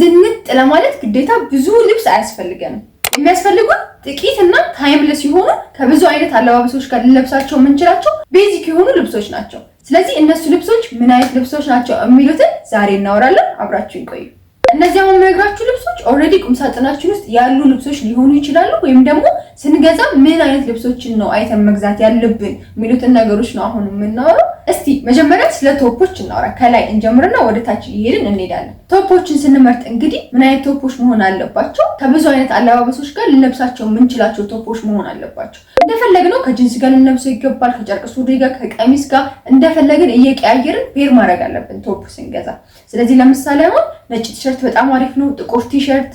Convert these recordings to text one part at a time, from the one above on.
ዝንጥ ለማለት ግዴታ ብዙ ልብስ አያስፈልገንም። የሚያስፈልጉን ጥቂት እና timeless የሆኑ፣ ከብዙ አይነት አለባበሶች ጋር ልንለብሳቸው የምንችላቸው basic የሆኑ ልብሶች ናቸው። ስለዚህ እነሱ ልብሶች ምን አይነት ልብሶች ናቸው የሚሉትን ዛሬ እናወራለን። አብራችሁን ቆዩ። እነዚህ አሁን የምነግራችሁ ልብሶች already ቁምሳጥናችን ውስጥ ያሉ ልብሶች ሊሆኑ ይችላሉ፣ ወይም ደግሞ ስንገዛ ምን አይነት ልብሶችን ነው አይተን መግዛት ያለብን የሚሉትን ነገሮች ነው አሁን የምናወራው። እስቲ መጀመሪያ ስለ top ኦች እናወራ። ከላይ እንጀምርና ወደ ታች እየሄድን እንሄዳለን። Top ኦችን ስንመርጥ እንግዲህ ምን አይነት top ኦች መሆን አለባቸው? ከብዙ አይነት አለባበሶች ጋር ልንለብሳቸው የምንችላቸው top ኦች መሆን አለባቸው። እንደፈለግነው ከጅንስ ጋር ልንለብሰው ይገባል፣ ከጨርቅ ሱሪ ጋር፣ ከቀሚስ ጋር እንደፈለግን እየቀያየርን pair ማድረግ አለብን top ስንገዛ። ስለዚህ ለምሳሌ አሁን ነጭ ቲሸርት በጣም አሪፍ ነው። ጥቁር ቲሸርት፣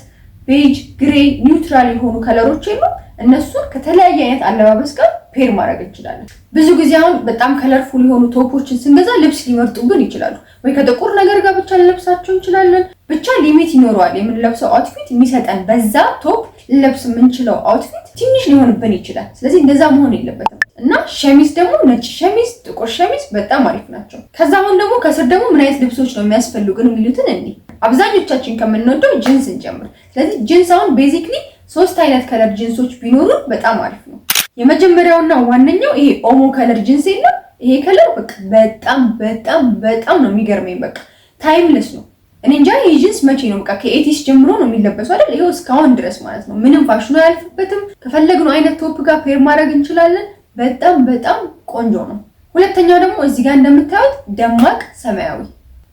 beige፣ gray፣ neutral የሆኑ color ኦች የሉ፣ እነሱን ከተለያየ አይነት አለባበስ ጋር pair ማድረግ እንችላለን። ብዙ ጊዜ አሁን በጣም colorful የሆኑ top ኦችን ስንገዛ ልብስ ሊመርጡብን ይችላሉ። ወይ ከጥቁር ነገር ጋር ብቻ ልንለብሳቸው እንችላለን። ብቻ limit ይኖረዋል። የምንለብሰው outfit የሚሰጠን በዛ top ልንለብስ የምንችለው outfit ትንሽ ሊሆንብን ይችላል። ስለዚህ እንደዛ መሆን የለበትም። እና ሸሚዝ ደግሞ ነጭ ሸሚዝ፣ ጥቁር ሸሚዝ በጣም አሪፍ ናቸው። ከዛ አሁን ደግሞ ከስር ደግሞ ምን አይነት ልብሶች ነው የሚያስፈልጉን የሚሉትን እኔ አብዛኞቻችን ከምንወደው ጅንስ እንጀምር። ስለዚህ ጅንስ አሁን basically ሶስት አይነት color ጂንሶች ቢኖሩን በጣም አሪፍ ነው። የመጀመሪያውና ዋነኛው ይሄ ኦሞ color ጂንስ የለም። ይሄ color በቃ በጣም በጣም በጣም ነው የሚገርመኝ። በቃ timeless ነው። እኔ እንጃ ይሄ ጂንስ መቼ ነው፣ በቃ ከ 80s ጀምሮ ነው የሚለበሰው አይደል? ይሄው እስካሁን ድረስ ማለት ነው። ምንም ፋሽኑ አያልፍበትም። ከፈለግነው አይነት top ጋር pair ማድረግ እንችላለን። በጣም በጣም ቆንጆ ነው። ሁለተኛው ደግሞ እዚህ ጋር እንደምታዩት ደማቅ ሰማያዊ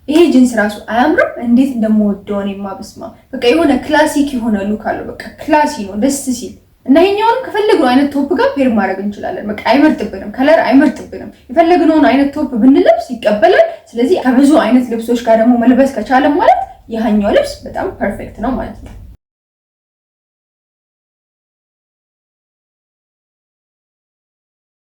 ይሄ ጂንስ ራሱ አያምርም? እንዴት እንደምወደው እኔማ በስመ አብ። በቃ የሆነ classic የሆነ look አለው። በቃ classy ነው ደስ ሲል። እና ይሄኛውንም ከፈለግነው አይነት top ጋር pair ማድረግ እንችላለን። በቃ አይመርጥብንም፣ color አይመርጥብንም። የፈለግነውን አይነት top ብንለብስ ይቀበላል። ስለዚህ ከብዙ አይነት ልብሶች ጋር ደግሞ መልበስ ከቻለ ማለት ይሄኛው ልብስ በጣም perfect ነው ማለት ነው።